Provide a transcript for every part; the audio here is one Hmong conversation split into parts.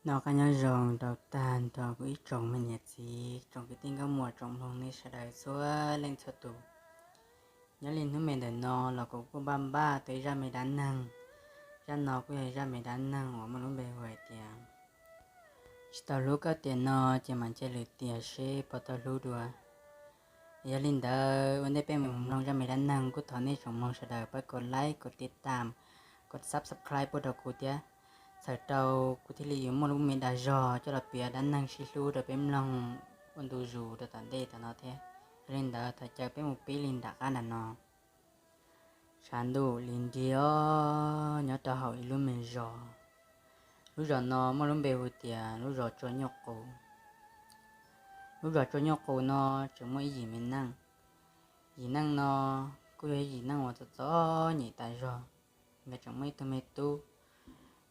Noj qab nyob zoo rau tag nrho kuv ib tsoom me niam txiv, tsoom kwv tij nkauj muam, tsoom mloog nej sawv daws txhua leej txhua tus. Nyob li hnub me ntawm no los kuv kuj npaj npaj tau ib zaj me dab neeg. Zaj no kuj yog ib zaj me dab neeg uas muaj lub npe hu hais tias tsis tau hlub koj tiam no ces mam ntshe lwm tiam seb puas tau hlub dua. Yog li ntawd ua ntej peb mus mloog zaj me dab neeg kuj thov nej tsoom mloog sawv daws pab kov like, kov tiv tam, kov subscribe pub rau kuv thiab, txhawm rau kuv thiaj li yuav muaj lub me dag zog coj los piav dab neeg sib hlub rau peb mloog ua ntu zus rau tom ntej tom no thiab. Yog li ntawd thov caw peb mus pib li nram qab nram no. Tshav ntuj li nrig os, nyob rau hauv ib lub me zos. Lub zos no muaj lub npe hu tias lub zos Tsua Nyuj Qus. Lub zos Tsua Nyuj Qus no tseem muaj ib yim me neej. Yim neej no kuj yog ib yim neej uas txom txom nyem tas zog. Nkawd tseem muaj ib tug me tub.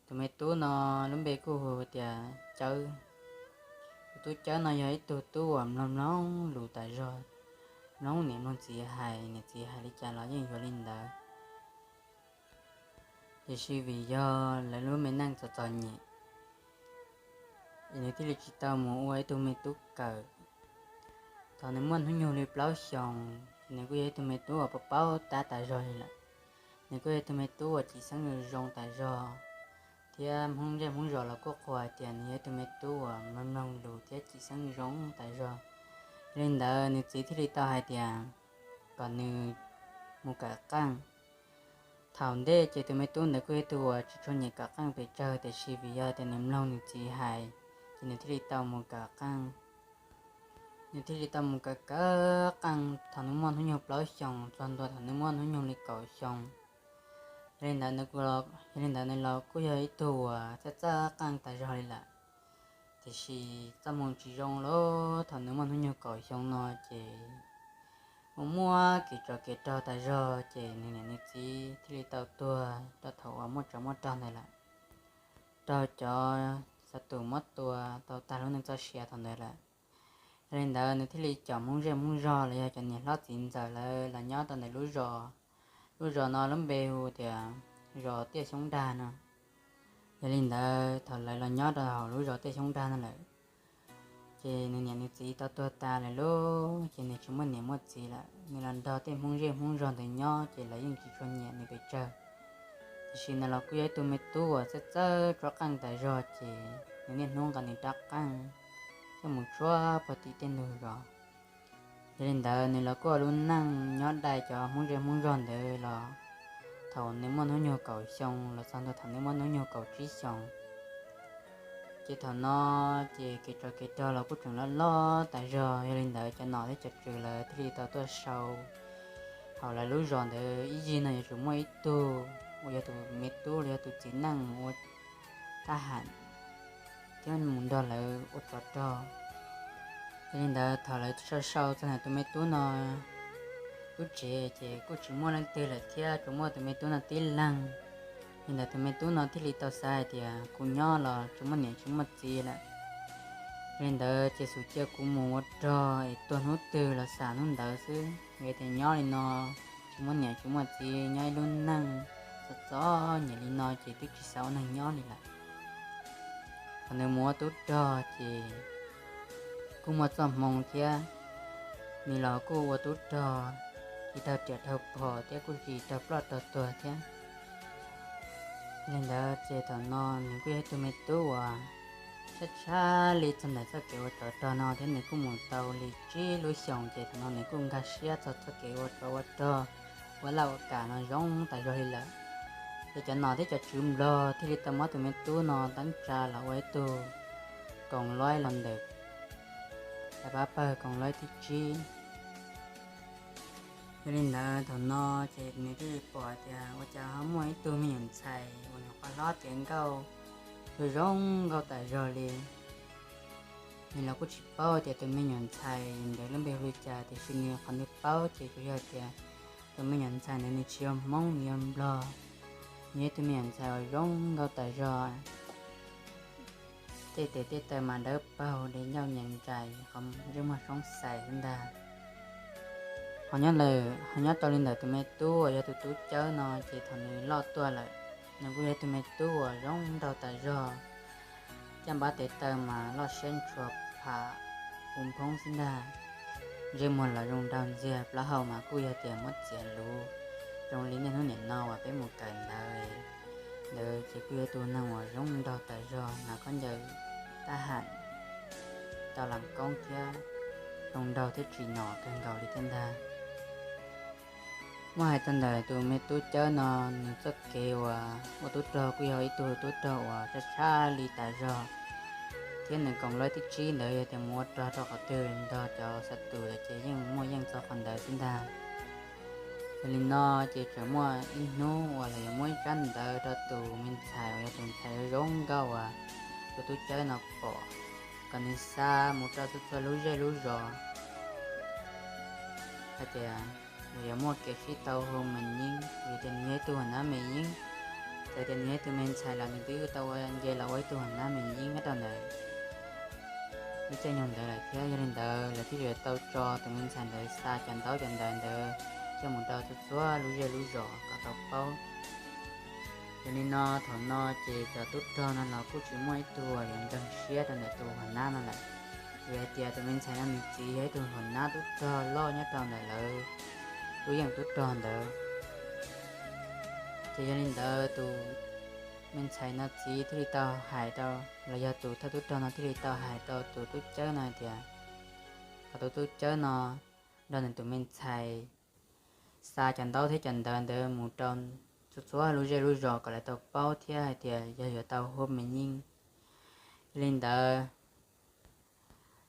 Tus me tub no lub npe kuj hu tias Cawb. Tus tub Cawb no yog ib tug tub uas mloog mloog lus tas zog, mloog niam mloog txiv hais, niam txiv hais li cas los yeej yuav li ntawd. Tiam sis vim yog lawv lub me neej txom txom nyem es nws thiaj li tsis tau mus ua ib tug me tub kawm. Thaum nws muaj hnub nyoog li plaub xyoos ces nws kuj yog ib tug me tub uas paub paub tab tas zog li lawm. Nws kuj yog ib tug me tub uas cim xeeb zoo zoo tas zog, thiab hmoob zej hmoob zos los kuj qhuas hais tias nws yog ib tug me tub uas mloog mloog lus thiab cim xeeb zoo tas zog. Yog li ntawd nws txiv thiaj li tau hais tias kom nws mus kawm qeej. Thaum ntej ces tus me tub ntawd kuj yog ib tug uas tsis tshua nyiam kawm qeej pes tsawg, tiam sis vim yog tias nws mloog nws txiv hais ces nws thiaj li tau mus kawm qeej. Nws thiaj li tau mus kawm kawm qeej thaum nws muaj hnub nyoog plaub xyoos txog ntua thaum nws muaj hnub nyoog li kaum xyoo. Yog li ntawd nws, yog li ntawd nws los kuj yog ib tug uas txawj txawj qeej tas zog li lawm. Tiam sis txoj hmoo tsis zoo lauj, thaum nws muaj hnub nyoog kaum xyoo no ces ua muaj kev tsov kev rog tas zog ces nws niam nws txiv thiaj li tau tuag rau thaum uas muaj tsov muaj rog ntawd lawm, raug cov xav tus muab tua tau tag lub neej txoj sia thaum ntawd lawm. Yog li ntawd nws thiaj li coj hmoob zej hmoob zog los yog cov niam hlob txiv ntxawm lawv los nyob rau ntawm lub zos. Lub zos no lub npe hu tias zos Tiaj Xyoob Dag no. Yog li ntawd thaum lawv los nyob rau hauv lub zos Tiaj Xyoob Dag no lawm, ces nws niam nws txiv tau tuag tas lawm lauj, ces nws tsis muaj niam muaj txiv lawm. Nws los nrog tej hmoob zej hmoob zog ntawd nyob ces lawv yeej tsis tshua nyiam nws pes tsawg. Tiam sis nws los kuj yog ib tug me tub uas txawj txawj tshuab qeej tas zog, ces nws niaj hnub nqa nws rab qeej coj mus tshuab puag tim tej ntug zos. Yog li ntawd nws los kuj ua lub neej nyob dai cov hmoob zej hmoob zog ntawd los thaum nws muaj hnub nyoog kaum xyoo los txog ntua thaum nws muaj hnub nyoog kaum tsib xyoos. Ces thaum no ces kev tsov kev rog los kuj tseem loj loj tas zog, yog li ntawd cov nom thiab cov tswv lawv thiaj li tau tuaj sau hauv lawv lub zos ntawd ib yig no yuav tsum muaj ib tug uas yog tus me tub los yog tus txiv neej mus ua thab ham thiab mus nrog lawv ua tsov rog. Yog li ntawd thaum lawv sau sau txog ntawm tus me tub no lub tsev ces kuj tsis muaj leej twg lawm thiab, tsuas muaj tus me tub no tib leeg. Li ntawd tus me tub no thiaj li tau xav hais tias kuv nyob los tsis muaj niam tsis muaj txiv lawm. Li ntawd ces xum cia kuv mus ua rog es tuag hnub twg los xam hnub ntawd xwb, vim tias nyob li no tsis muaj niam tsis muaj txiv, nyob ib lub neej txom txom nyem li no ces twb tsis xav ua neeg nyob li lawm. Thaum nws mus ua tub rog ces kuj muaj txoj hmoo thiab, nws los kuj ua tub rog tsis raug riam raug phom thiab kuj tsis raug ploj raug tuag thiab. Li ntawd ces thaum no nws kuj yog ib tug me tub uas tshaj tshaj li txog ntawm txoj kev ua tsov rog no thiab, nws kuj mus tau li tsib lub xyoos ces thaum no nws kuj nkag siab txog txoj kev ua tsov ua rog, ua laj ua kam no zoo tas zog li lawm. Ces cov nom thiab cov tswv Nplog thiaj li tau muab tus me tub no teeb tsa los ua ib tug koom loib los ntawm daim pab pawg koom loib thib tsib. Yog li ntawd thaum no ces nws thiaj li pom tias ua cas ho muaj ib tug me nyuam ntxhais uas nyuam qhuav hlob tiav nkauj, zoo zoo nkauj tas zog li. Nws los kuj tsis paub tias tus me nyuam ntxhais ntawd lub npe hu li cas, tiam sis nws qhov nws paub ces tsuas yog tias tus me nyuam ntxhais ntawd nws tsis yog Hmoob, nws yog Nplog. Nws yog ib tug me nyuam ntxhais uas zoo nkauj tas zog, tej tes tej taw mas dawb paug, de ncauj nyias ntsais, qhov ntsej muag soob xais xwb ntag. Ho nyob lawm, ho nyob tau li ntawm tus me tub uas yog tus tub Cawb no ces thaum nws loj tuaj lawm, nws kuj yog tus me tub uas zoo nraug tas zog. Caj npab tes taw mas loj siab ntshua pham, hu nphoob xwb ntag. Ntsej muag los zoo nraug ntxiag, plaub hau mas kuj yog tias muab txiav luv zoo li niaj hnub nim no uas peb mus kawm ntawv. Ntawd ces kuj yog ib tug neeg uas zoo nraug tas zog, hnav khaub ncaws tab ham, tau lam koob thiab, zoo nraug thiab tsim nyog kawg nkaus li thiab ntag. Muab hais txog ntawm tus me tub Cawb no, nws txoj kev uas ua tub rog kuj yog ib tug tub rog uas tshaj tshaj li tas zog, thiab nws koom lawv tib tsib ntawd yog tias mus ua rog rau qhov twg nrog cov xab tus lawm ces yeej muaj yeej txog qhov ntawd xwb ntag. Yog li no ces tseem muaj ib hnub uas lawv yuav muab ib tsab ntawv rau tus me ntxhais uas yog tus ntxhais zoo nkauj uas tus tub Cawb no pom, kom nws xa mus rau txhua txhua lub zej lub zos hais tias nws yuav muaj kev sib tau hu me nyij, vim tias nws yog ib tug hua nab me nyij. Txawm tias nws yog ib tug me ntxhais los nws twb tau ua nce los ua ib tug hua nab me nyij nyob rau ntawm lub caij nyoog ntawd lawm thiab. Yog li ntawd lawv thiaj li tau tso tus me ntxhais ntawd xa cov ntaub cov ntawv ntawd coj mus rau txhua txhua lub zej lub zos kom tau paub. Yog li no thaum no ces cov tub rog no los kuj tsis muaj ib tug yuav ntseeg siab rau ntawm tus hua nab no lawm, vim hais tias tus me ntxhais no nws txiv yog ib tug hua nab tub rog loj nyob rau ntawm lawv lub yeej tub rog ntawd. Ces yog li ntawd tus me ntxhais no txiv thiaj li tau hais rau, los yog tus thawj tub rog no thiaj li tau hais rau tus tub Cawb no hais tias kom tus tub Cawb no nrog nws tus me ntxhais xa cov ntaub thiab cov ntawv ntawd mus rau txhua txhua lub zej lub zos kom lawv tau paub thiab hais tias yog yuav tau hu me nyij. Yog li ntawd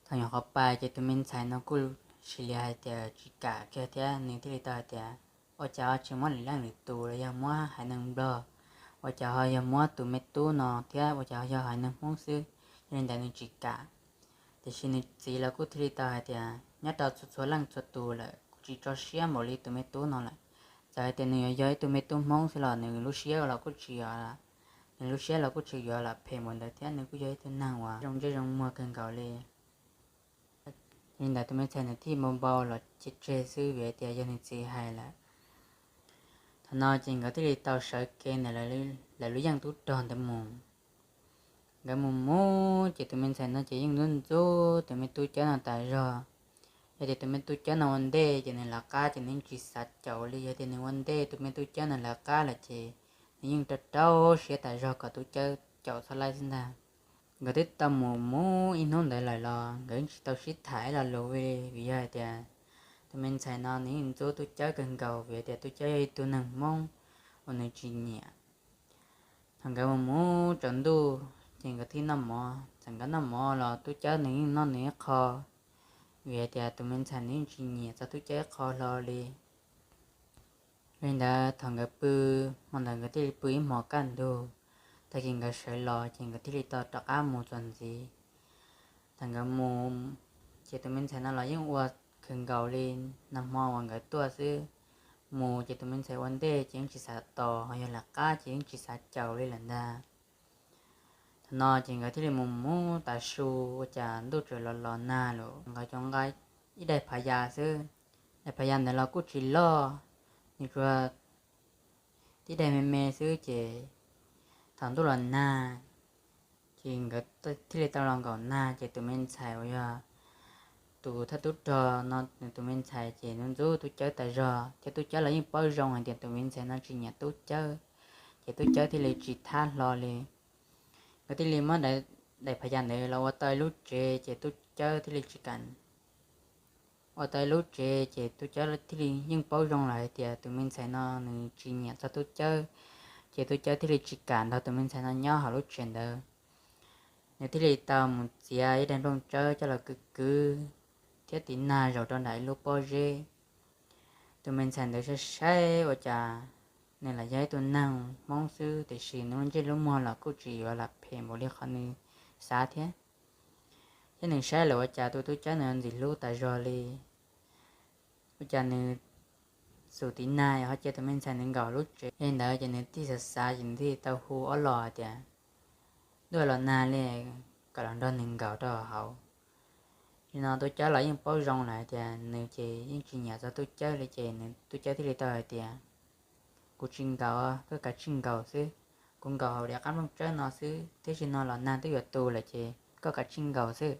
thaum nyuam qhuav pais ces tus me ntxhais no kuj sis li hais tias tsis kam kiag thiab nws thiaj li tau hais tias ua cas ho tsis muab lwm leej lwm tus los yog muab haiv neeg Nplog, ua cas ho yog muab tus me tub no thiab ua cas ho yog haiv neeg Hmoob xwb. Yog li ntawd nws tsis kam. Tiam sis nws txiv los kuj thiaj li tau hais tias nyob rau txhua txhua leej txhua tus lawm kuj tsis tso siab npaum li tus me tub no lawm. Txawm hais tias nws yuav yog ib tug me tub Hmoob xwb los nws lub siab los kuj tsis yuav, nws lub siab los kuj tsis yuav lam phem npaum ntawd thiab nws kuj yog ib tug neeg uas zoo ntsej zoo muag kawg nkaus li. Yog li ntawd tus me ntxhais nws thiaj npau npau los cia tseg xwb vim tias yog nws txiv hais lawm. Thaum no ces nkawd thiaj li tau sawv kev ntawm lawv lub yeej tub rog ntawd mus. Nkawd mus mus ces tus me ntxhais no ces yeej ntxub ntxub tus me tub Cawb no tas zog. Yog tias tus me tub Cawb no ua ntej ces nws lawv qab ces nws yeej tsis xav caum li, yog tias nws ua ntej tus me tub Cawb no lawv qab lawm ces nws yeej rau rau siab tas zog kom tub Cawb caum txhob laib xwb ntag. Nkawd twb tau mus mus ib hnub ntawd lawm los nkawd yeej tsis tau sib tham ib lo lus li, vim yog hais tias tus me ntxhais no nws yeej ntxub tub Cawb kawg nkaus vim tias tub Cawb yog ib tug neeg Hmoob uas nws tsis nyiam. Thaum nkawd mus mus tsaus ntuj ces nkawd thiaj noj mov. Txawm nkawd noj mov los tub Cawb nws yeej noj nws ib qho, vim hais tias tus me ntxhais nws yeej tsis nyiam txog tub Cawb ib qho hlo li. Li ntawd thaum nkawd pw, hmo ntawd nkawd thiaj li pw ib hmos kaj ntug. Tag kis nkawd sawv los ces nkawd thiaj li tau rov qab mus txuas ntxiv. Thaum nkawd mus ces tus me ntxhais no los yeej ua kawg nkaus li, nag hmo uas nkawd tuaj xwb. Mus ces tus me ntxhais ua ntej ces yeej tsis xav tos, ho yog lawv qab ces yeej tsis xav caum li lawm ntag. Thaum no ces nkawd thiaj li mus mus tas su, ua cas ntuj tseem los los nag lawm, nkawd cov nqa ib daim phav yas xwb. Daim phav yas ntawd los kuj tsis loj, nws tsuas tib daim me me xwb ces thaum ntuj los nag ces nkawd thiaj li tau los nkaum nag ces tus me ntxhais uas yog tus thawj tub rog no nws tus me ntxhais ces ntxub ntxub tub Cawb tas zog, ces tub Cawb los yeej paub zoo hais tias tus me ntxhais no tsis nyiam tub Cawb, ces tub Cawb thiaj li tsis thab hlo li. Nkawd thiaj li muab daim phav yas ntawd los ua tau ib lub tsev ces tub Cawb thiaj li tsis kam ua tau ib lub tsev ces tub Cawb thiaj li yeej paub zoo lawm hais tias tus me ntxhais no nws tsis nyiam txog tub Cawb, ces tub Cawb thiaj li tsis kam nrog tus me ntxhais no nyob hauv lub tsev ntawd. Nws thiaj li tau mus txiav ib daig nplooj tsawb coj los kwv kwv thiab tiv nag zaum rau nram ib lub pob zeb. Tus me ntxhais ntawd saib saib ua cas nws los yog ib tug neeg Hmoob xwb, tiam sis nws lub ntsej lub muag los kuj tsis yuav lam phem npaum li qhov nws xav thiab. Thiab nws saib lawm ua cas tus tub Cawb nws ntxim hlub tas zog li. Ua cas nws xum tiv nag ho cia tus me ntxhais nws nkaum lub tsev li ntawd ces nws thiaj xav xav ces nws thiaj tau hu ob los hais tias, Ntuj los nag li, kom los nrog nws nkaum rau hauv. Nim no tub Cawb los yeej paub zoo lawm hais tias nws ces yeej tsis nyiam txog tub Cawb li ces nws tub Cawb thiaj li tau hais tias, Kuv tsis nkaum, koj kav tsij nkaum xwb. kuv nkaum hauv diav qab nplooj tsawb no xwb, thiab tsis no los nag twb yuav tu lawm ces koj kav tsij nkaum xwb.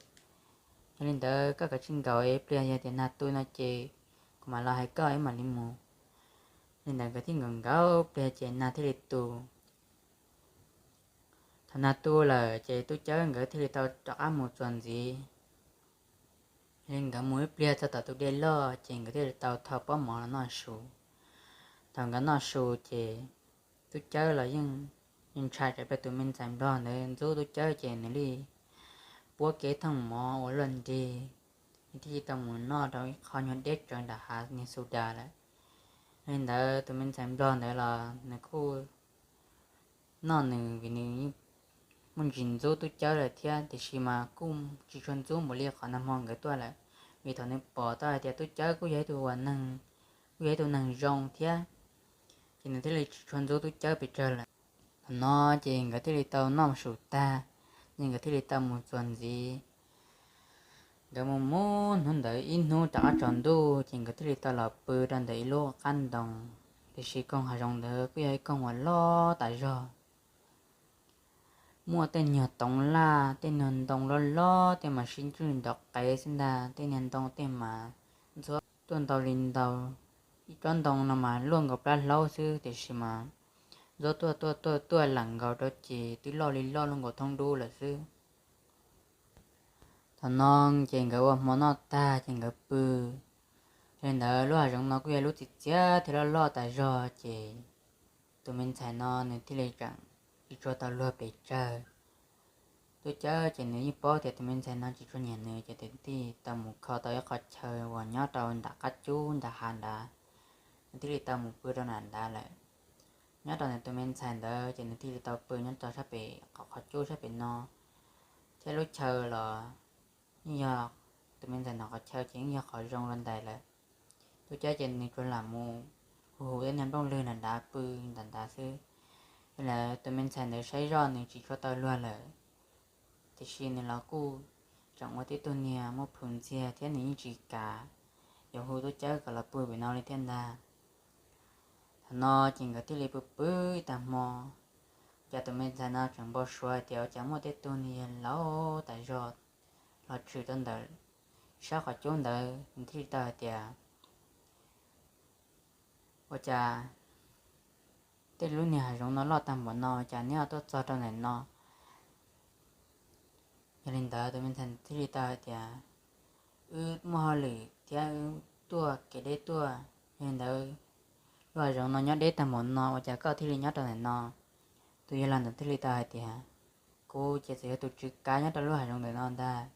Yog li ntawd koj kav tsij nkaum, ib pliag yog tias nag tu no ces kuv mam los hais koj wb mam li mus. Li ntawd nkawd thiaj nkaum nkaum pliag ces nag thiaj li tu. Thaum nag tu lawm ces tub Cawb nkawd thiaj li tau rov qab mus txuas ntxiv. Yog li nkawd mus ib pliag txog tom tus dej loj ces nkawd thiaj li tau thau pob mov los noj su. Thaum nkawd noj su ces tub Cawb los yeej ntshai tsam tus me ntxhais nplog ntawd ntxub tub Cawb ces nws li puab kev thooj mov ua luaj nrig, nws thiaj li tau mus noj rau ib qho nyuag deb tsawv nram hav niag xu da lawm. Li ntawd tus me ntxhais nplog ntawd los nws kuj noj nws vim nws muaj ntsis ntxub tub Cawb lawm thiab, tiam sis mas kuj tsis tshua ntxub npaum li qhov nag hmo nkawd tuaj lawm, vim thaum nws pom tau hais tias tub Cawb kuj yog ib tug uas neeg, kuj yog ib tug neeg zoo thiab, ces nws thiaj li tsis tshua ntxub tub Cawb pes tsawg lawm. Thaum no ces nkawd thiaj li tau noj su tag, ces nkawd thiaj li tau mus txuas ntxiv. Nkawd mus mus hnub ntawd ib hnub rov qab tsaus ntuj ces nkawd thiaj li tau los pw rau ntawm ib lub qab ntoo, tiam sis koog hav zoov ntawd kuj yog ib koog uas loj tas zog. Muaj tej nyuag toov laj, tej nyuag ntoo loj loj, tej mas sib ntswj nrov qev xwb ntag, tej niag ntoo tej mas ntxhuab tuaj ntau li ntau. Ib tsob ntoo no mas luaj nkaus plab hlaub xwb, tiam sis mas ntxhuab tuaj tuaj tuaj tuaj lam nkaus rau ces twb loj li loj luaj nkaus thoob dub lawm xwb. Thaum no ces nkawd ua hmo noj tag ces nkawd pw. Yog li ntawd lub hav zoov no kuj yog lub txiv txiav thiab loj loj tas zog ces tus me ntxhais no nws thiaj li tseem tsis tshua tau luag pes tsawg. Tub Cawb ces nws yeej paub tias tus me ntxhais no tsis tshua nyiam nws ces nws thiaj li tau mus kho tau ib qho chaw uas nyob rau nram qab cub nram hav nrad, nws thiaj li tau mus pw rau nram nrad lawm. Nyob rau ntawm tus me ntxhais ntawd ces nws thiaj li tau pw nyob rau sab pem qhov qhov cub sab pem no, thiab lub chaw los yeej yog tus me ntxhais ntawd qhov chaw ces yeej yog qhov zoo rau ntais lawm. Tub Cawb ces nws tsuas lam mus hu hu tej niag nplooj lwg nram nrad pw nram nrad xwb. Yog li tus me ntxhais ntawd saib zoj nws tsis tshua tau luag lawm, tiam sis nws los kuj tseem ua tib tug niag muaj plhus ntxiag thiab nws yeej tsis kam yuav hu Tub Cawb kom los pw pem no li thiab ntag. Thaum no ces nkawd thiaj li pw pw ib tag hmo, cas tus me ntxhais no tseem npau suav hais tias ua cas muaj tej tug niag yawg laus tas zog los tshwm rau ntawm sab qhov cub ntawd, nws thiaj li tau hais tias, ua cas tej lub niag hav zoov no loj tag npaum no ua cas neb ho tuaj txog rau ntawm no? Yog li ntawd tus me ntxhais thiaj li tau hais tias, wb muaj hauj lwm thiab wb tuaj kev deb tuaj, yog li ntawd lub hav zoov no nyob deb tag npaum no ua cas koj thiaj li nyob rau ntawm no? Tus yawg laus ntawd thiaj li tau hais tias, kuv ces txawm yog tus tswv kav nyob rau lub hav zoov ntawm no ntag.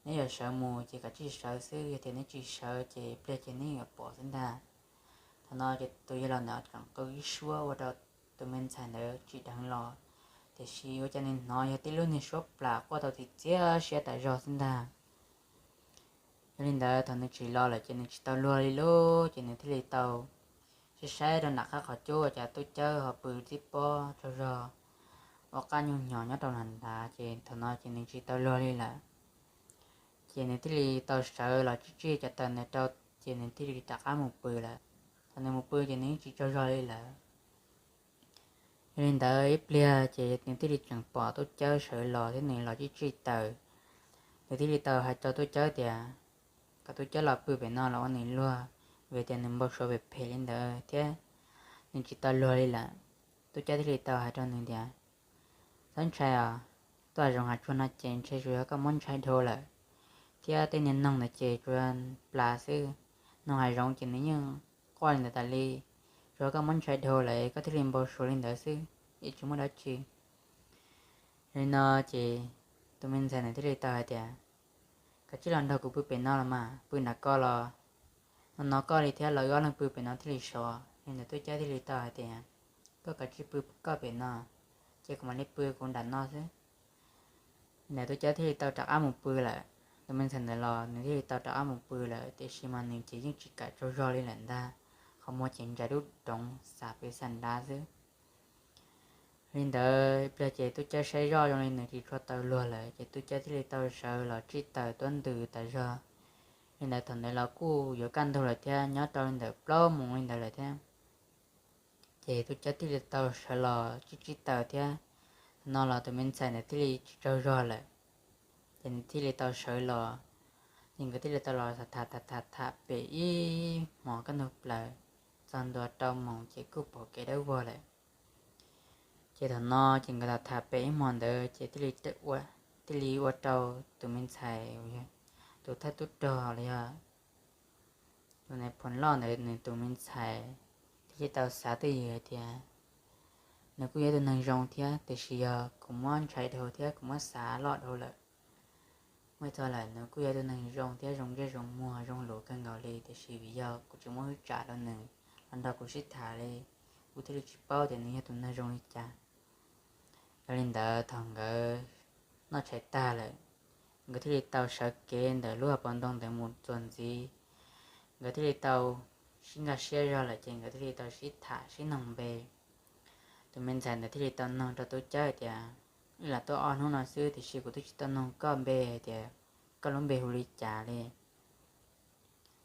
Neb yuav sawv mus ces kav tsij sawv xwb, yog tias neb tsis sawv ces pliag ces neb yuav pom xwb ntag. Thaum no ces tus yawg laus ntawd tseem qw ib suab ua rau tus me ntxhais ntawd tsim dheev los, tiam sis ua cas nws hnov yog tib lub niag suab plam quaj tau txiv txiab siab tas zog xwb ntag. Yog li ntawd thaum nws tsim los lawm ces nws tsis tau luag li lauj, ces nws thiaj li tau saib saib rau nram qab qhov cub ua cas Tub Cawb ho pw tib pob tsaug zog ua qab nyuj hnyo nyob rau nram nrad, ces thaum no ces nws tsis tau luag li lawm. Ces nws thiaj li tau sawv los tsij tsij cov taws ntawd rau, ces nws thiaj li rov qab mus pw lawm. Thaum nws mus pw ces nws yeej tsis tsaug zog li lawm. Yog li ntawd ib pliag ces nws thiaj li tseem pom Tub Cawb sawv los thiab nws los tsij tsij taws. Nws thiaj li tau hais rau Tub Cawb tias kom Tub Cawb los pw pem no los ua nws luag, vim tias nws npau suav phem phem li ntawd thiab nws tsis tau luag li lawm. Tub Cawb thiaj li tau hais rau nws tias, txhob ntshai os, tuaj hav zoov hav tsuag no ces ntshe tsuas yog koj muab ntshai dhau lawm, thiab tej niag noog ntawd ces tsuas plas xwb. Noog hav zoov ces nws yeej quaj li ntawd tas li, tsuas yog koj muab ntshai dhau lawm koj thiaj li npau suav li ntawd xwb, yeej tsis muaj dab tsi. Yog li no ces tus me ntxhais ntawd thiaj li tau hais tias, kav tsij los nrog kuv pw pem no los mas, pw nram ko los no no koj li thiab los wb ob leeg pw pem no thiaj li sov. Yog li ntawd Tub Cawb thiaj li tau hais tias, koj kav tsij pw koj pem no, ces kuv mam li pw kuv nram no xwb. Ntawd Tub Cawb thiaj li tau rov qab mus pw lawm. Tus me ntxhais ntawd los nws thiaj li tau rov qab mus pw lawm, tiam sis mas nws ces yeej tsis kam tsaug zog li lawm ntag, qhov muag ces ntsais dub doov xav pem xav nrad xwb. Li ntawd pliag ces Tub Cawb saib zoj zoo li nws tsis tshua tau luag lawm, ces Tub Cawb thiaj li tau sawv los tsij taws tuab ntws tas zog. Li ntawd thaum ntawd los kuj yuav kaj ntug lawm thiab, nyob rau li ntawm plaub moos li ntawd lawm thiab. Ces tub Cawb thiaj li tau sawv los tsib tsib taws thiab. Thaum no los tus me ntxhais ntawd thiaj li tsis tsaug zog lawm, ces nws thiaj li tau sawv los, ces nkawd thiaj li tau los tham tham tham pem ib hmos kaj ntug plaws, txog ntua rau moos ces kuj pom kev dawb vog lawm. Ces thaum no ces nkawd tham tham pem ib hmos ntawd ces thiaj li ua rau tus me ntxhais, tus thawj tub rog los yog tus nais phoo loj ntawd nws tus me ntxhais thiaj li tau xav twj ywm hais tias, nws kuj yog tus neeg zoo thiab, tiam sis yog kuv muab ntshai dhau thiab kuv muab xav loj dhau lawm. Muaj ib txog lawm nws kuj yog tus neeg zoo thiab zoo ntsej zoo muag zoo lus kawg nkaus li, tiam sis vim yog kuv tsis muab hwj tsam rau nws los nrog kuv sib tham li, kuv thiaj li tsis paub tias nws yog tus neeg zoo li cas. Yog li ntawd thaum nkawd noj tshais tag lawm, nkawd thiaj li tau sawv kev ntawm lub hauv paus ntoo ntawd mus txuas ntxiv. Nkawd thiaj li tau sib nkag siab zog lawm ces nkawd thiaj li tau sib tham sib noog npe. Tus me ntxhais ntawd thiaj li tau noog rau tub Cawb tias, wb lam tuaj ob hnub no xwb tiam sis kuv twb tsis tau noog koj npe hais tias koj lub npe hu li cas li.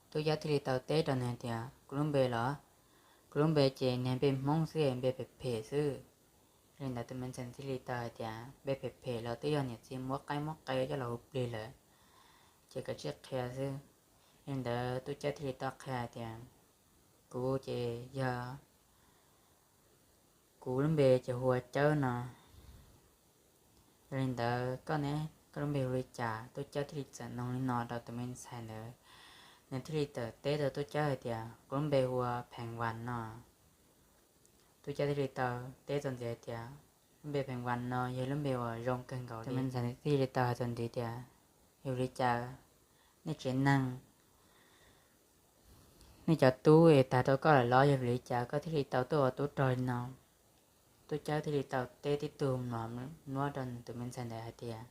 Tub Cawb thiaj li tau teb rau nws tias, kuv lub npe los? Kuv lub npe ces niag npe Hmoob xwb, npe phem phem xwb. Li ntawd tus me ntxhais thiaj li tau hais tias, npe phem phem los twb yog niam txiv muab qaib muab qe coj los hu plig lawm, ces koj cia li qhia xwb. Li ntawd tub Cawb thiaj li tau qhia tias, kuv ces yog, kuv lub npe ces hu ua Cawb no. Yog li ntawd koj ne, koj lub npe hu li cas? Tub Cawb thiaj li txawm noog li no rau tus me ntxhais ntawd. Nws thiaj li txawm teb rau tub Cawb hais tias, kuv lub npe hu ua Pheej Vas no. Tub Cawb thiaj li tau teb txuas ntxiv hais tias, lub npe Pheej Vas no yog lub npe uas zoo kawg nkaus li. Tus me ntxhais thiaj li tau hais txuas ntxiv tias, yog li cas nej tsev neeg, nej cov tub es tag rau koj lawm los yog vim li cas koj thiaj li tau tuaj ua tub rog li no? Tub Cawb thiaj li tau teb tib tug mlom nuab rau tus me ntxhais ntawd hais tias,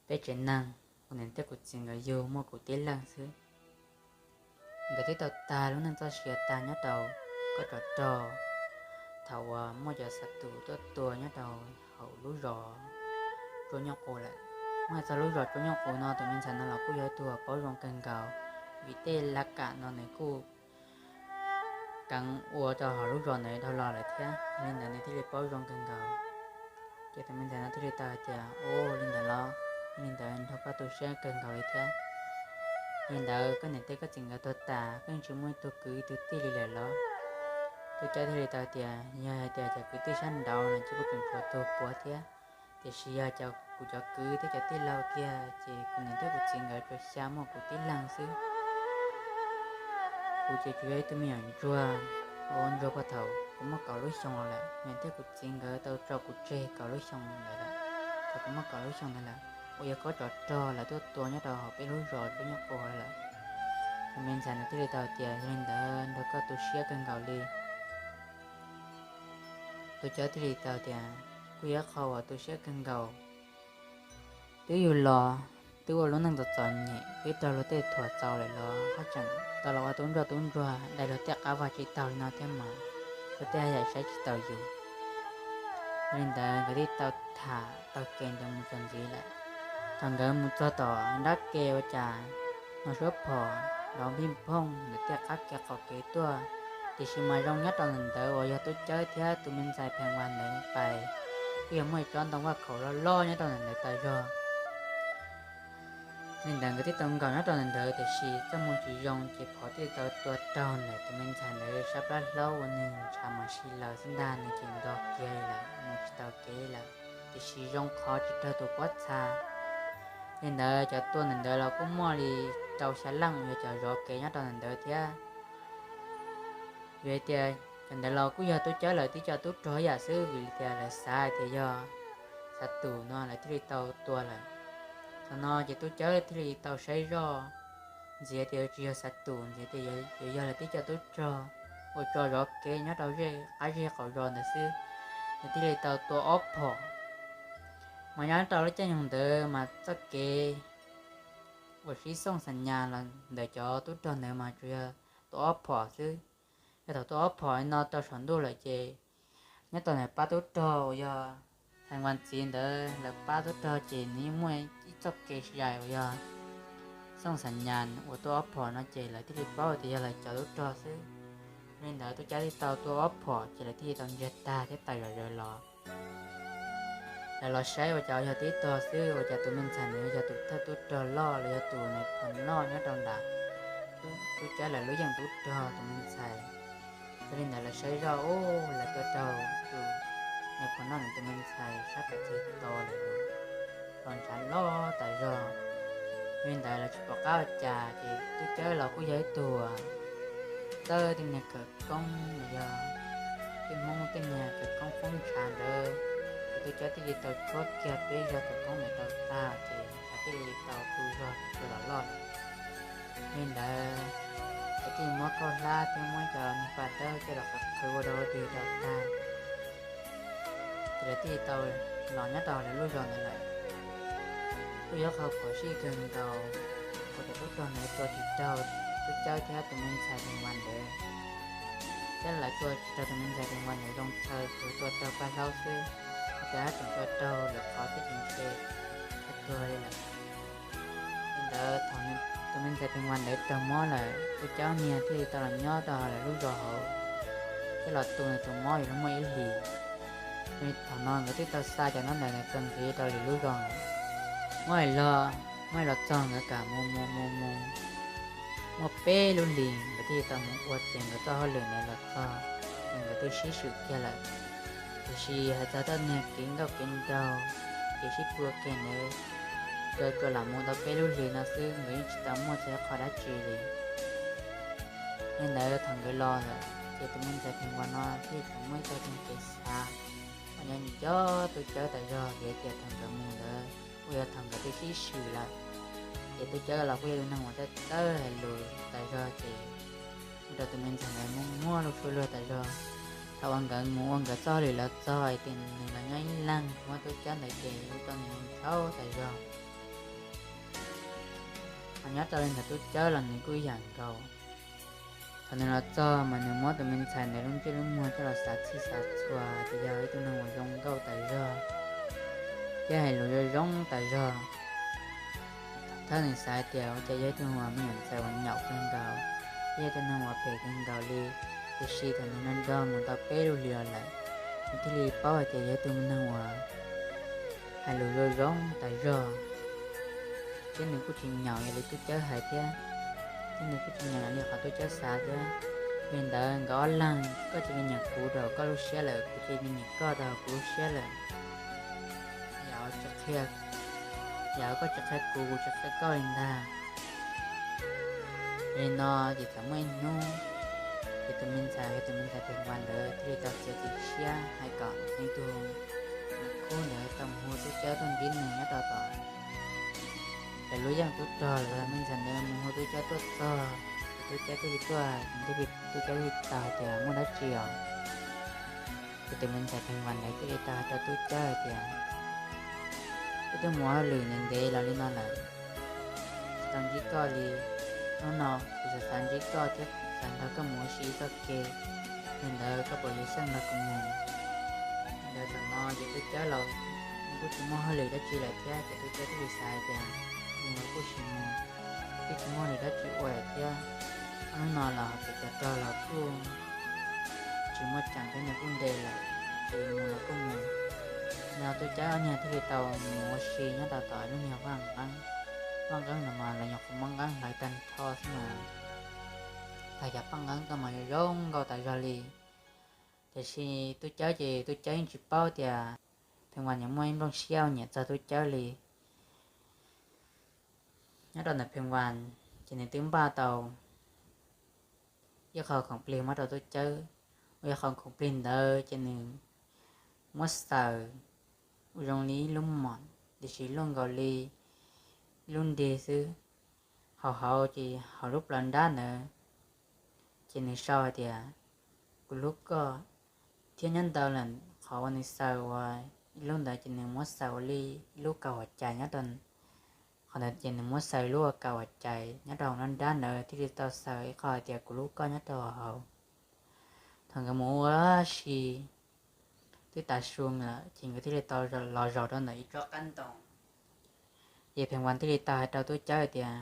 peb tsev neeg, kuv niam thiab kuv txiv nkawd yug muaj kuv tib leeg xwb. Nkawd twb tau tag lub neej txoj sia tag nyob rau kob tsov rog, thaum uas muaj cov xav tus tuaj tua nyob rau hauv lub zos Tsua Nyuj Qus lawm. Muaj txog lub zos Tsua Nyuj Qus no tus me ntxhais no los kuj yog ib tug paub zoo kawg nkaus, vim tej laj kam no nws kuj keev ua rau hauv lub zos ntawd dhau los lawm thiab, li ntawd nws thiaj li paub zoo kawg nkaus. Ces tus me ntxhais no thiaj li tau hais tias, ua li ntawd los, li ntawd nrog koj tu siab kawg nkaus li thiab. Li ntawd koj niam thiab koj txiv nkawd tuag tas koj yeej tsis muaj ib tug kwv ib tug tij li lawm los? Tub Cawb thiaj li tau tias, yog hais tias cov kwv tij sab nraud no ces kuj tseem tshuav tus puav thiab, tiam sis yog cov, kuv cov kwv thiab cov tij laug kiag ces kuv niam thiab kuv txiv nkawd tsuas xya muaj kuv tib leeg xwb. Kuv ces tsuas yog ib tug me nyuam ntsuag, ua ntsuag puag thaum kuv muaj kaum lub xyoo los lawm. Niam thiab kuv txiv nkawd tau tso kuv tseg kaum lub xyoo ntawd lawm. Thaum kuv muaj kaum lub xyoo ntawd lawm, uas yog kob tsov rog lawv tuaj tua nyob rau hauv peb lub zos Tsua Nyuj Qus lawm. Tus me ntxhais ntawd thiaj li tau tias, yog li ntawd nrog koj tu siab kawg nkaus li. Tub Cawb thiaj li tau tias, kuj yog ib qho uas tu siab kawg nkaus. Twb yug los, twb ua lub neej txom txom nyem, twb raug luag tej thuam txaus lawm los haj tseem tau los ua tub ntsoj tub ntsuag, dai luag tej qab vag tsis taug li no thiab mas, luag tej haj yam saib tsis taus yus. Yog li ntawd nkawd thiaj tau tham taug kev ntawd mus txog ntxiv lawm. Thaum nkawd mus txog tom nrab ke ua cas, no suab phom nrov npij nphooj ntawm tej qab kev qaum kev tuaj, tiam sis mas zoo nyob rau ntawm ntawd uas yog Tub Cawb thiab tus me ntxhais Pheej Vas ntawd pais, twb yog muaj ib tsob ntoo vaj khaum loj loj nyob rau ntawm ntawd tas zog. Li ntawd nkawd thiaj tau nkaum nyob rau ntawm ntawd, tiam sis txoj hmoo tsis zoo ces phom thiaj tau tua raug ntawm tus me ntxhais ntawd sab plab hlaub uas nws ntshav mas si laws xwb ntag, nws ces nto kiag lawm mus tsis tau kev lawm, tiam sis zoo qhov tsis raug tus pob txha. Li ntawd cov tua ntawm ntawd los kuj muaj li rau xya leej uas yog cov zov kev nyob rau ntawm ntawd thiab. Vim hais tias cov ntawd los kuj yog Tub Cawb lawv tib co tub rog ib yam xwb, vim tias lawv xav hais tias yog xav tus no lawv thiaj li tau tua lawm. Thaum no ces Tub Cawb thiaj li tau saib zoj ntxiv tias tsis yog xav tus, ntxiv tias yuav yog lawv tib co tub rog uas tso zov kev nyob rau zej qab zej qaum zos ntawd xwb, nws thiaj li tau tua ob phom. Mas nyob rau lub caij nyoog ntawd mas txoj kev uas sib xooj xa nyas los ntawm cov tub rog ntawd mas tsuas yog tua ob phom xwb. Yog thaum tua ob phom no rau saum ntuj lawm ces nyob rau ntawm pab tub rog uas yog Pheej Vas txiv ntawd lawv pab tub rog ces nws yeej muaj ib txoj kev zais uas yog xooj xa nyas uas tua ob phom no ces lawv thiaj li paub tias yog lawv cov tub rog xwb. Li ntawd tub cawb thiaj tau tua ob phom ces lawv thiaj li tau ntsiag tag thiab tawm zom zaws los. Lawv los saib ua cas yog tib tog xwb, ua cas tus me ntxhais ntawd yog tus thawj tub rog loj los yog tus nais phoo noj nyob rau nram tub cawb lawv lub yeej tub rog tus me ntxhais. Yog li ntawd lawv saib zoj ub, lawv tua raug tus nais phoo noj ntawd tus me ntxhais sab pem txhais tos lawm, los ntshav loj tas zog. Yog li ntawd lawv tsis pom qab ua cas ces tub cawb los kuj yog ib tug txawj tej niag khawv koob los yog tej Hmoob tej niag khawv koob foob ntshav ntawd, ces tub cawb thiaj li tau tshuab kiag peb zog khawv koob ntawd rau tag ces ntshav thiaj li tau tu zog tu los loj lawm. Yog li ntawd lawv thiaj li muab khaub hlab thiab muab cov niag paj dawb coj los qhwv ua dog ua dig rau tag, ces lawv thiaj li tau los nyob rau lawv lub zos ntawd lawm. Kuj yog qhov phom sij kawg nkaus uas cov tub rog ntawd tua tsis raug tub cawb thiab tus me ntxhais Theej Vas ntawd, thiab lawv tua tsis raug tus me ntxhais Theej Vas ntawd zoo chaw, tsuas tua raug paj hlaub xwb, ua cas tseem tua raug lawv qhov thiab ces ntshe tuag li lawm. Li ntawd thaum tus me ntxhais Theej Vas ntawd raug mob lawm, tub cawb niag thiaj li tau los nyob rau lawv lub zos hauv, thiab los tu nws tus mob yuav luag muaj ib hlis. Thaum no nkawd twb tau xa cov ntaub ntawv ntawd txog ntxiv rau lwm lub zos, muab los, muab los txog nkawd kam mus mus mus mus, muaj peb lub hlis nkawd thiaj li tau mus ua ces nkawd txoj hauj lwm ntawd los txog, ces nkawd twb sib swm kiag lawm. Tiam sis hais txog tej niag kev nkauj kev nraug, kev sib pw ua ke ntawd, tsuas lam mus tau peb lub hlis no xwb, nkawd yeej tsis tau muaj txog ib qho dab tsi li. Yog li ntawd thaum nkawd los lawm ces tus me ntxhais Theej Vas no thiaj tseem muaj ib txoj kev xav uas nyob nco tub cawb tas zog vim tias thaum nkawd mus ntawd kuj yog thaum nkawd twb sib swm lawm, ces tub cawb los kuj yog tus neeg uas txawj txawj hais lus tas zog ces ua rau tus me ntxhais ntawd muaj muaj lub suab luag tas zog. Thaum uas nkawd mus ua nkawd txoj hauj lwm los txog hais tias nws los nyob ib leeg muab tub cawb ntawd ces ua rau nws ntshai tas zog. Ho nyob rau li ntawd tub cawb los nws kuj ib yam nkaus. Thaum nws los txog mas nws muab tus me ntxhais ntawd lub ntsej lub muag coj los xav txhij xav txhua tias yog ib tug neeg uas zoo nkauj tas zog thiab hais lus zoo zoo tas zog. Thawj nws xav hais tias ua cas yog ib tug uas me nyuam ntxhais uas nyaum kawg nkaus, thiab yog ib tug neeg uas phem kawg nkaus li, tiam sis thaum nws nrog nrog mus tau peb lub hlis los lawm, nws thiaj li paub hais tias yog ib tug neeg uas hais lus zoo zoo tas zog, thiab nws kuj tsis nyaum yam li tub cawb hais thiab, thiab nws kuj tsis nyaum yam li qhov tub cawb xav thiab. Li ntawd nkawd ob leeg, koj cia li nyiam kuv rau koj lub siab lawm, kuv cia li nyiam koj rau kuv lub siab lawm. Yam tsis qhia, yam koj tsis qhia kuv, kuv tsis qhia koj li ntag. Li no ces txawm muaj ib hnub, ces tus me ntxhais, tus me ntxhais Theej Vas ntawd thiaj li tau txiav txim siab hais kom ib tug khub ntawd tau mus hu tub cawb tuaj ntsib nws nyob rau tom lawv lub yeej tub rog lawm. Me ntxhais ntawd mus hu tub cawb tuaj txog, tub cawb thiaj li tuaj, tub cawb thiaj li tau hais tias muaj dab tsi os. Ces tus me ntxhais Theej Vas ntawd thiaj li tau hais rau tub cawb hais tias, wb twb mus hauj lwm ntev ntev los li no lawm, tsis tau ntsib koj li. Hnub no kuv xav xav ntsib koj thiab xav nrog koj mus ua si txoj kev, li ntawd koj puas yuav xyeej nrog kuv mus? Li ntawd thaum no ces tub cawb los kuj tsis muaj hauj lwm dab tsi lawm thiab ces tub cawb thiaj li xav hais tias, mus los kuj sim mus, twb tsis muaj hauj lwm dab tsi ua lawm thiab. Ob hnub no los ces cov rog los kuj tsis muaj tseem thiab nws kuj ntev lawm, ces mus los kuj mus. Li no tub cawb ob niag thiaj li tau mus ua si nyob rau tom lub niag vaj nqeeb. Vaj nqeeb no mas lawv nyuam qhuav muab nqeeb hlawv tag nrho xwb mas, tag cov paj nqeeb tuaj mas zoo nkauj tas zog li. Tiam sis tub cawb ces tub cawb yeej tsis paub tias Theej Vas nws muaj ib nplooj siab uas nyiam txog tub cawb li. Nyob rau ntawm Theej Vas ces nws twb npaj tau ib qho khoom plig muab rau tub cawb, uas yog qho khoom plig ntawd ces nws muab xaws ua zoo li ib lub mom, tiam sis luaj nkaus li ib lub nrig xwb. Hauv hauv ces hauv lub plawv nrab ntawd ces nws sau hais tias, kuv hlub koj. Thiab nyob ntawd lawm qhov uas nws xaws ua ib lub ntawd ces nws muab xaws ua li ib lub kaus huam cai nyob rau qhov ntawd ces nws muab xaws ib lub kaus huam cai nyob rau hauv lub nrab ntawd thiaj li tau xaws ib qho hais tias kuv hlub koj nyob rau hauv. Thaum nkawd mus ua si twb tav su lawm ces nkawd thiaj li tau los zaum rau ntawm ib tsob qab ntoo. Ces Theej Vas thiaj li tau hais rau tub cawb tias,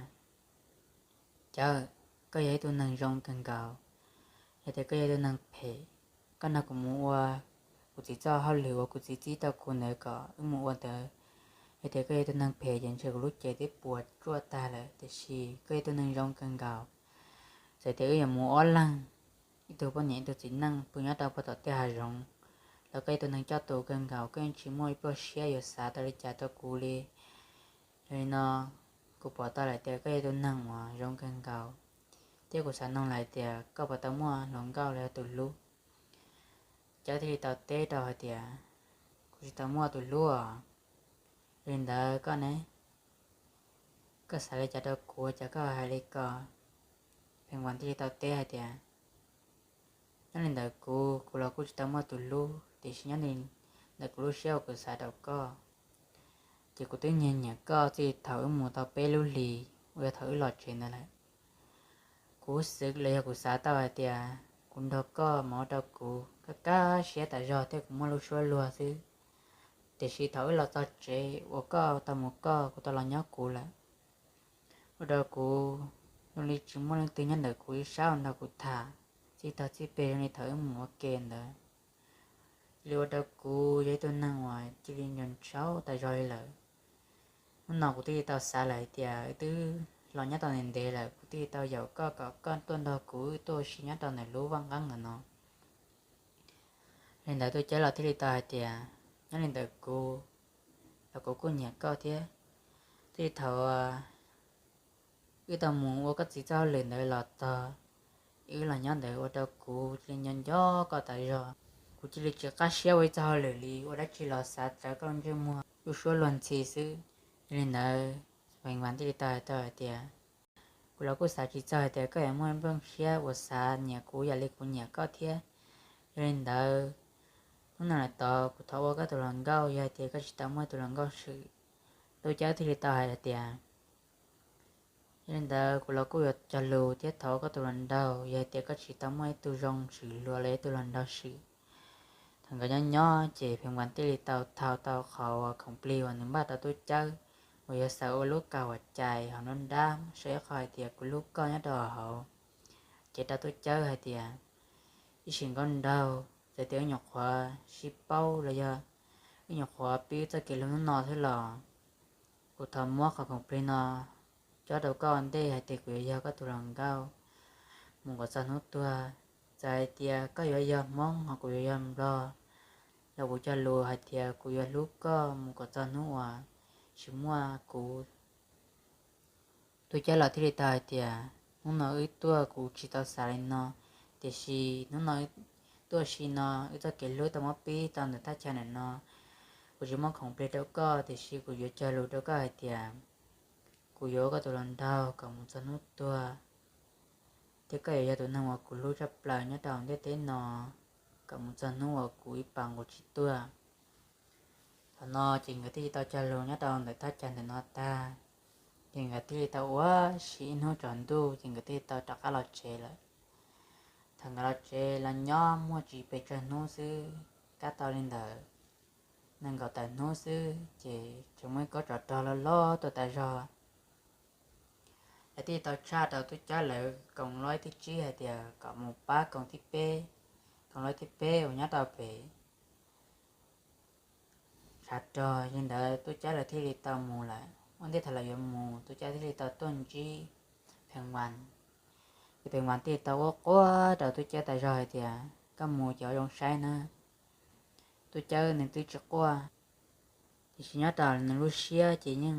cawb, koj yog ib tug neeg zoo kawg nkaus, Yog tias koj yog tus neeg phem, koj nrog kuv mus ua kuv txiv txoj hauj lwm uas kuv txiv txib rau kuv ntawd kom wb mus ua ntawd. Yog tias koj yog tus neeg phem ces ntshe kuv lub cev twb puas tsuaj tag lawm, tiam sis koj yog tus neeg zoo kawg nkaus. Txawm tias wb yuav mus ob leeg, ib tug poj niam ib tug txiv neej pw nyob rau puag tom tej hav zoov, los koj yog tus neeg coj tus kawg nkaus, koj yeej tsis muaj ib pluag siab yuav xav tau li cas rau kuv li. Yog li no, kuv pom tau lawm tias koj yog tus neeg uas zoo kawg nkaus, thiab kuv xav noog lawm hais tias koj puas tau muaj hluas nkauj los yog tus hlub? Cawb thiaj li tau teb rau hais tias, kuv tsis tau muaj tus hlub os. Yog li ntawd koj ne, koj xav li cas rau kuv ua cas koj hais li ko? Pheej Vas thiaj li tau teb hais tias, nyob li ntawd kuv, kuv los kuj tsis tau muaj tus hlub, tiam sis nyob li ntawm kuv lub siab uas kuv xav rau koj, ces kuv twb nyiag nyiam koj txij thaum wb mus tau peb lub hlis uas yog thaum wb los tsev ntawd lawm. Kuv xwv los yog kuv xav tau hais tias kuv nrog koj mas ua rau kuv kaj kaj siab tas zog thiab kuv muaj lub suab luag xwb. Tiam sis thaum wb los txog tsev uas koj tau mus koj, kuv tau los nyob kuv lawm, ua rau kuv zoo li tsis muaj leej twg nyob ntawm kuv ib sab uas nrog kuv tham txij tag txij peg zoo li thaum wb mus ua ke ntawd. Cia li ua rau kuv yog ib tug neeg uas cia li nco ntshauv tas zog li lawm. Hnub no kuv twb tau xav lawm hais tias wb twb los nyob tau ntev ntev lawm, kuv twb tau yaum koj kom koj tuaj nrog kuv wb tuaj ua si nyob rau ntawm lub vaj nqeeb ntawm no. Li ntawd Tub Cawb los thiaj li tau hais tias, nyob li ntawd kuv los kuv kuj nyiam koj thiab. Txij thaum wb tau mus ua koj txiv txoj hauj lwm ntawd los txog, wb los nyob ntawd ua rau kuv cia li nco nco koj tas zog. Kuv cia li tsis qab siab ua ib txoj hauj lwm li, ua dab tsi los xav rawv koj lub ntsej muag lub suab luag ntxhi xwb. Yog li ntawd, Pheej Vas thiaj li tau hais rau hais tias, kuv los kuj xav tsis txog hais tias koj yuav muaj nplooj siab uas xav nyiam kuv yam li kuv nyiam koj thiab. Yog li ntawd, hnub no lawm tod kuv thov ua koj tus hluas nkauj, yog hais tias koj tsis tau muaj tus hluas nkauj swm. Tub Cawb thiaj li tau hais tias, yog li ntawd kuv los kuj yuav cog lus thiab thov ua koj tus hluas nraug, yog hais tias koj tsis tau muaj ib tug zoo swm luag los yog ib tug hluas nraug swm. Thaum nkawd nyob nyob ces Pheej Vas thiaj li tau thau tau qhov uas khoom plig uas nws npaj rau Tub Cawb, uas yog xaws ua lub kaus huam cai hauv nruab nrab, sau ib qho hais tias kuv hlub koj nyob rau hauv. Ces rau Tub Cawb hais tias, ib sim nkauj nraug, txawm tias wb nyuam qhuav sib paub los yog wb nyuam qhuav pib wb txoj kev hlub hnub no xwb los kuv thov muab qhov khoom plig no cob rau koj ua ntej hais tias kuv yuav yog koj tus hluas nkauj mus kom txog hnub tuag. Txawm hais tias koj yuav yog Hmoob ho kuv yuav yog Nplog los kuv cog lus hais tias kuv yuav hlub koj mus kom txog hnub uas tsis muaj kuv. Tub Cawb los thiaj li tau hais tias, hnub no wb tuaj kuv tsis tau xav li no, tiam sis hnub no tuaj si no wb txoj kev hlub tau muab pib tau ntawm thaj chaw ntawm no. Kuv tsis muab khoom plig rau koj, tiam sis kuv yuav cog lus rau koj hais tias kuv yuav ua koj tus hluas nraug kom mus txog hnub tuag, thiab koj yuav yog tus neeg uas kuv hlub tshaj plaws nyob rau ntiaj teb no kom mus txog hnub uas kuv ib pas nqus tsis tuaj. Thaum no ces nkawd thiaj li tau cog lus nyob rau ntawm thaj chaw ntawm no tag, ces nkawd thiaj li tau ua si ib hnub tsaus ntuj ces nkawd thiaj li tau rov qab los tsev lawm. Thaum nkawd los tsev los nyob muaj tsis pes tsawg hnub xwb, kab tau li ntawd nees nkaum tawm hnub xwb ces tseem muaj ib kob tsov rog loj loj tuaj tas zog. Lawv thiaj li tau tshaj rau Tub Cawb lawv koom loj thib tsib hais tias kom mus pab koom thib peb, koom loj thib peb uas nyob rau pem tshav rog. Yog li ntawd Tub Cawb lawv thiaj li tau mus lawm. Ua ntej thaum lawv yuav mus, Tub Cawb thiaj li tau tuaj ntsib Pheej Vas. Ces Pheej Vas thiaj li tau ua quaj rau Tub Cawb tas zog hais tias, koj mus ces ua zoo saib na. Tub Cawb nws twb tsis quaj, tiam sis nyob rau nws lub siab ces yeej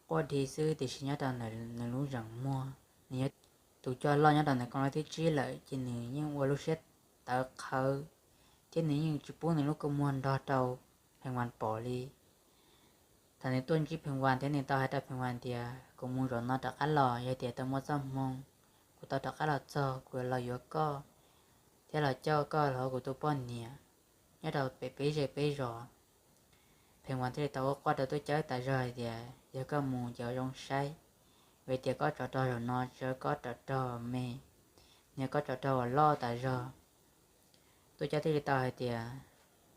quaj dhi xwb, tiam sis nyob rau nws lub zeem muag, nws yog tus coj loj nyob rau ntawm koom loj thib tsib lawm ces nws yeej ua lub siab tawv qhawv, thiab nws yeej tsis pub nws lub kua muag nrog rau Pheej Vas pom li. Thaum nws tuaj ntsib Pheej Vas thiab nws tau hais rau Pheej Vas tias, kuv mus zaum no rov qab los, yog tias tau muaj txoj hmoo kuv tau rov qab los txog kuv yuav los yuav koj thiab los coj koj los ua kuv tus poj niam nyob rau pem peb zej peb zos. Pheej Vas thiaj li tau ua quaj rau Tub Cawb tas zog hais tias, yog koj mus ces ua zoo saib, vim tias kob tsov rog zaum no tsis yog kob tsov rog me, nws yog kob tsov rog uas loj tas zog. Tub Cawb thiaj li tau hais tias,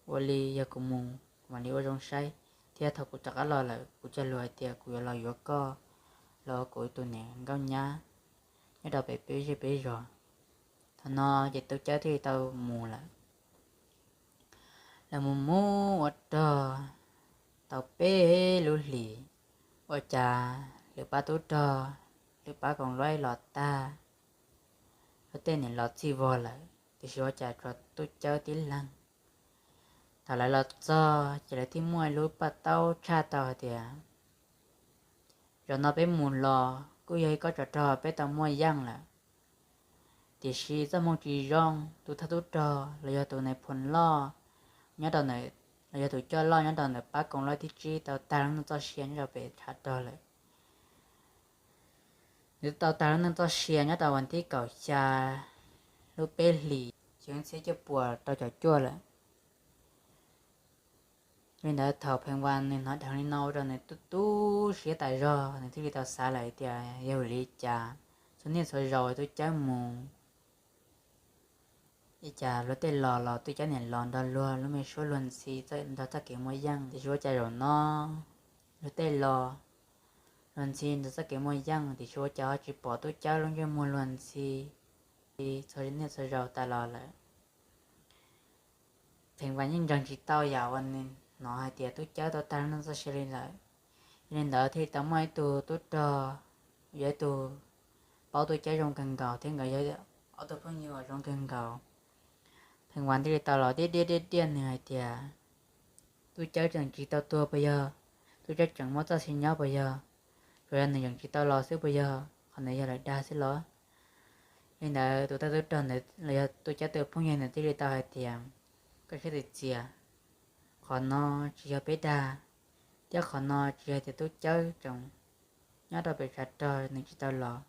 ua li yog kuv mus mam li ua zoo saib, thiab thaum kuv rov qab los lawm kuv cog lus hais tias kuv yuav los yuav koj los ua kuv tus niam nkauj nyab nyob rau pem peb zej peb zos. Thaum no ces Tub Cawb thiaj li tau mus lawm. Lawv mus mus ua rog tau peb lub hlis, ua cas lwm pab tub rog, lwm pab koom luaj los tag, luag tej niam los txhij vog lawm, tiam sis ua cas tshuav Tub Cawb tib leeg. Thaum lawv los txog ces lawv thiaj muaj ib lub paj taub tshaj tau hais tias, zaum no peb mus los kuj yog ib kob tsov rog peb tau muaj yeej lawm, tiam sis txoj hmoo tsis zoo, tus thawj tub rog los yog tus nais phoo loj nyob rau ntawm, los yog tus coj loj nyob rau ntawm pab koom luaj thib tsib tau tag lub neej txoj sia nyob rau pem tshav rog lawm. Nws tau tag lub neej txoj sia nyob rau vas thib kaum xya lub peb hlis xyoo ib txhiab cuaj puas rau caum cuaj lawm. Li ntawd thaum Pheej Vas nws hnov dheev li no ua rau nws tu tu siab tas zog, nws thiaj li tau xav lawm tias yog vim li cas txhua niaj txhua zaus Tub Cawb mus, ua cas luag tej los los Tub Cawb niam los nrog luag lub me suab luag ntxhi nrog txoj kev muaj yeej, tiam sis ua cas zaum no luag tej los, luag ntxhi nrog txoj kev muaj yeej, tiam sis ua cas ho tsis pom Tub Cawb lub ntsej muag luag ntxhi txhua niaj txhua zaus tas los lawm. Pheej Vas yeej ntseeg tsis tau yam uas nws hnov hais tias Tub Cawb tau tag lub neej txoj sia li lawm. Yog li ntawd thiaj li tau muaj ib tug tub rog, yog ib tug paub Tub Cawb zoo kawg nkaus thiab nkawd yog ob tug phooj ywg uas zoo kawg nkaus. Pheej Vas thiaj li tau los diaj diaj diaj diaj nws hais tias, Tub Cawb tseem tsis tau tuag puas yog? Tub Cawb tseem muaj txoj sia nyob puas yog? Tsuas yog nws tseem tsis tau los xwb puas yog? Qhov ntawd yog lawv dag xwb los? Li ntawd tus thawj tub rog ntawd los yog Tub Cawb tus phooj ywg ntawd thiaj li tau hais tias, koj siab txias txias, qhov no tsis yog peb dag, thiab qhov no tsis yog tias Tub Cawb tseem nyob rau pem tshav rog nws tsis tau los.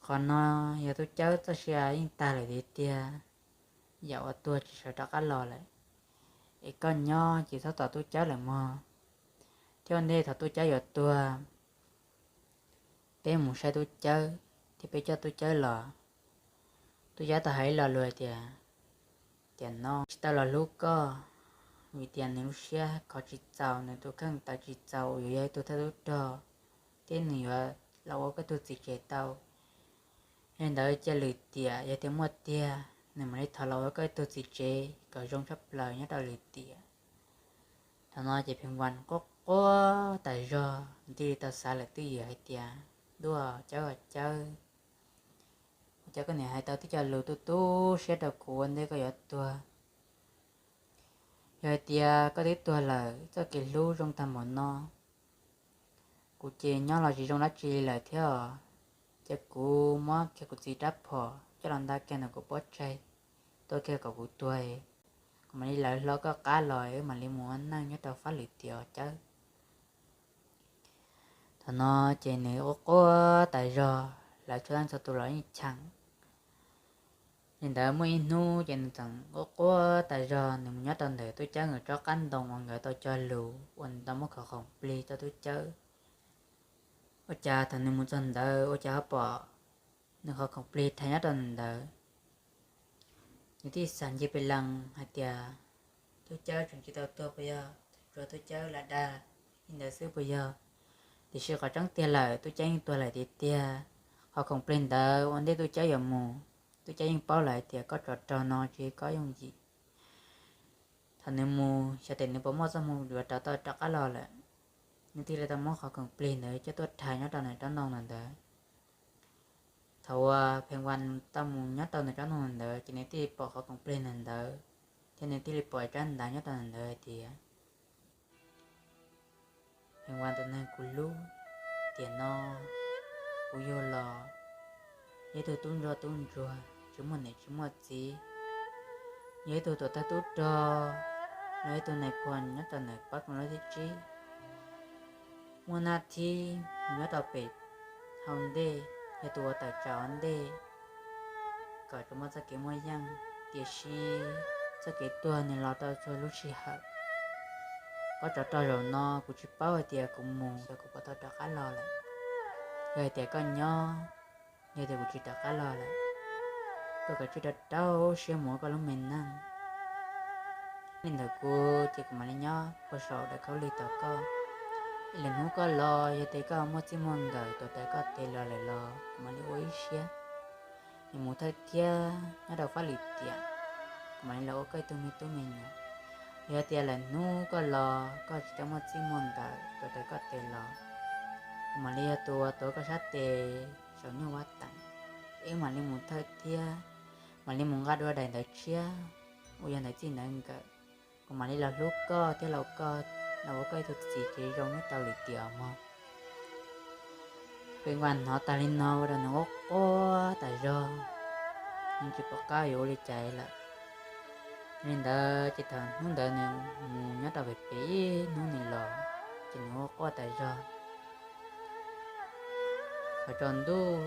Qhov no yog Tub Cawb txoj sia yeej tag lawm tiag tiag, yam uas tuag tsis sawv rov qab los lawm. Es koj nyob ces txhob tos Tub Cawb lawm mog, thiab ua ntej thaum Tub Cawb yuav tuag, peb mus saib Tub Cawb thiab peb coj Tub Cawb los. Tub Cawb tau hais ib lo lus hais tias, tiam no tsis tau los hlub koj, vim tias nws lub siab khov tsis txaus, nws tus kheej tawv tsis txaus uas yuav yog ib tug thawj tub rog thiab nws yuav los ua koj tug txiv tsev tau. Yog li ntawd cia lwm tiam yog tias muaj tiag, nws mam li thov los ua koj ib tug txiv tsev kom zoo tshaj plaws nyob rau lwm tiam. Thaum no ces Pheej Vas quaj quaj tas zog, nws thiaj li tau xav lawm twj ywm hais tias, Ntuj, Cawb, Cawb, ua cas koj niam hais tau tib co lus tu tu siab rau kuv ua ntej koj yuav tuag? Yog hais tias koj twb tuag lawm, txoj kev hlub zoo tag npaum no, kuv ces nyob los tsis zoo dab tsi li lawm thiab os. Ces kuv muab kiag kuv txiv rab phom coj los nta kiag ntawm kuv pob tsaig, tua kiag kom kuv tuag, kuv mam li lawv hlo koj qab los wb mam li mus ua neej nyob rau fab lwm tiam os Cawb. Thaum no ces nws quaj quaj tas zog, lawv txhua leej txhua tus los yeej cheem. Li ntawd muaj ib hnub ces nws tseem quaj quaj tas zog, nws mus nyob rau ntawm Tub Cawb nkawd tsob qab ntoo uas nkawd tau cog lus uas nws tau muab qhov khoom plig rau Tub Cawb. Ua cas thaum nws mus txog ntawd ua cas ho pom nws qhov khoom plig rhais nyob rau ntawd. Nws thiaj xav ncig pes lees hais tias, Tub Cawb tseem tsis tau tuag puas yog? Tsuas Tub Cawb lam dag li ntawd xwb puas yog? Tiam sis qhov tseeb tiag lawm Tub Cawb yeej tuag lawm tiag tiag. Qhov khoom plig ntawd ua ntej Tub Cawb yuav mus, Tub Cawb yeej paub lawm hais tias kob tsov rog no tsis yog kob yooj yim. Thaum nws mus xyov tes nws puas muaj txoj hmoo yuav rov tau rov qab los lawm. Nws thiaj li tau muab qhov khoom plig ntawd coj tuaj rhais nyob rau nws tsob ntoo ntawd. Thaum uas Pheej Vas tau mus nyob rau nws tsob ntoo ntawd ces nws thiaj li pom qhov khoom plig ntawd, thiab nws thiaj li pom tsab ntawv nyob rau ntawd hais tias, Pheej Vas tus neeg kuv hlub, tiam no kuv yug los yog ib tug tub ntsuag tub ntsuag tsis muaj niam tsis muaj txiv, yog ib tug tuam thawj tub rog, los yog ib tug nais phoo nyob rau ntawm pab koom luaj thib tsib, muaj naj thib mus nyob rau pem hauv ntej, yog tus uas tawm tsam ua ntej kom tsuas muaj txoj kev muaj yeej, tiam sis txoj kev tuag nws los rau txhua lub sij hawm. Kob tsov rog zaum no kuv tsis paub hais tias kuv mus xyov kuv puas tau rov qab los lawm. Yog hais tias koj nyob, yog tias kuv tsis rov qab los lawm, koj kav tsij rau rau siab mus ua koj lub me neej. Li ntawd kuv ces kuv mam li nyob puag saum daim khaub lig tos koj. Ib lwm hnub koj los yog tias koj muaj txij muaj nkawm tuav rawv koj tes los lawm los kuv mam li ua ib siab. nws mus thawj thiab nyob rau Fab Lis Tias, kuv mam li los ua koj ib tug me tub me nyuam. Yog tias lawm hnub koj los koj tsis tau muaj txij muaj nkawm tuav rawv koj tes los, kuv mam li yog tus uas tuav koj sab tes saum nyuj Vab Teem, wb mam li mus thawj thiab mam li mus nqa dua daim ntawv tshiab uas yog ntawv txij ntawv nkawm. Kuv mam li los hlub koj thiab los ua koj ib tug txiv kev zoo nyob rau Lis Tias mog. Peb Nkuaj hnov tag li no ua rau nws quaj quaj tas zog, nws tsis pom qab yuav ua li cas lawm. Li ntawd ces thaum hnub ntawd nws mus nyob rau pem pem ib hnub nws los, ces nws quaj quaj tas zog. Thaum tsaus ntuj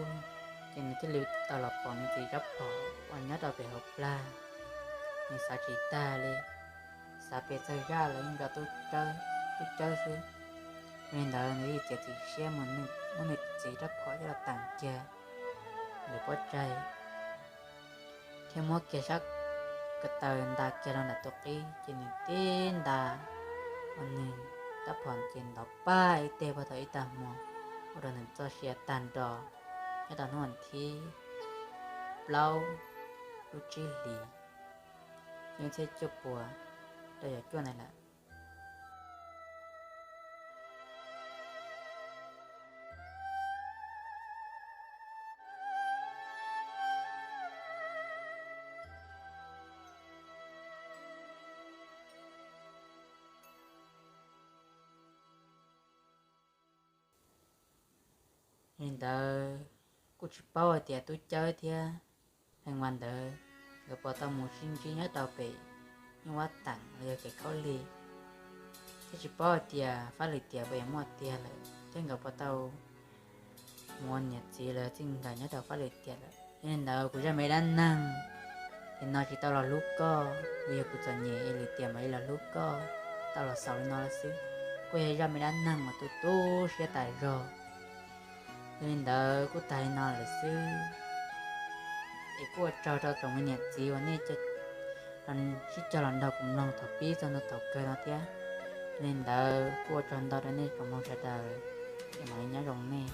ces nws thiaj li tau los pom nws txiv rab phom uas nyob rau pem hauv plag. Nws xav tsis tag li, xav pes txog zaj los yeej nco tub cawb xwb. Yog li ntawd nws thiaj txiav txim siab mus muab nws txiv rab phom coj los teem kiag lawv pob tsaig, thiab muab kiag sab ko taw nta kiag rau nram tus qib, ces nws tib nta, uas nws rab phom ces ntov paj ib teg puag thaum ib tag hmo, ua rau nws txoj sia tag nrho nyob rau hnub vas thib plaub lub tsib hlis xyoo ib txhiab cuaj pua rau caum cuaj ntawd lawm. Li ntawd kuj tsis paub hais tias tub cawb thiab Heev Vas ntawd nkawd puas tau mus sib ntsib nyob rau pem nyuj Vab Teem los yog kev khaub lig, thiab tsis paub hais tias Fab Lis Tias puas yuav muaj tiag lawm thiab nkawd puas tau mus ua niam txiv los yog txij nkawm nyob rau Fab Lis Tias lawm. Yog li ntawd kuv zaj me dab neeg li no tsis tau los hlub koj, vim yog kuv txom nyem es Lis Tias mam li los hlub koj, tau los xaus li no lawm xwb. Kuj yog zaj me dab neeg uas tu tu siab tas zog. Yog li ntawd kuj tag li no lawm xwb. Es kuj ua tsaug rau tsoom me niam txiv uas nej sib cog los nrog kuv mloog thaum pib txog ntua thaum kawg no thiab. Yog li ntawd kuj ua tsaug ntau rau nej tsoom mloog sawv daws, es mam li nyob zoo nej.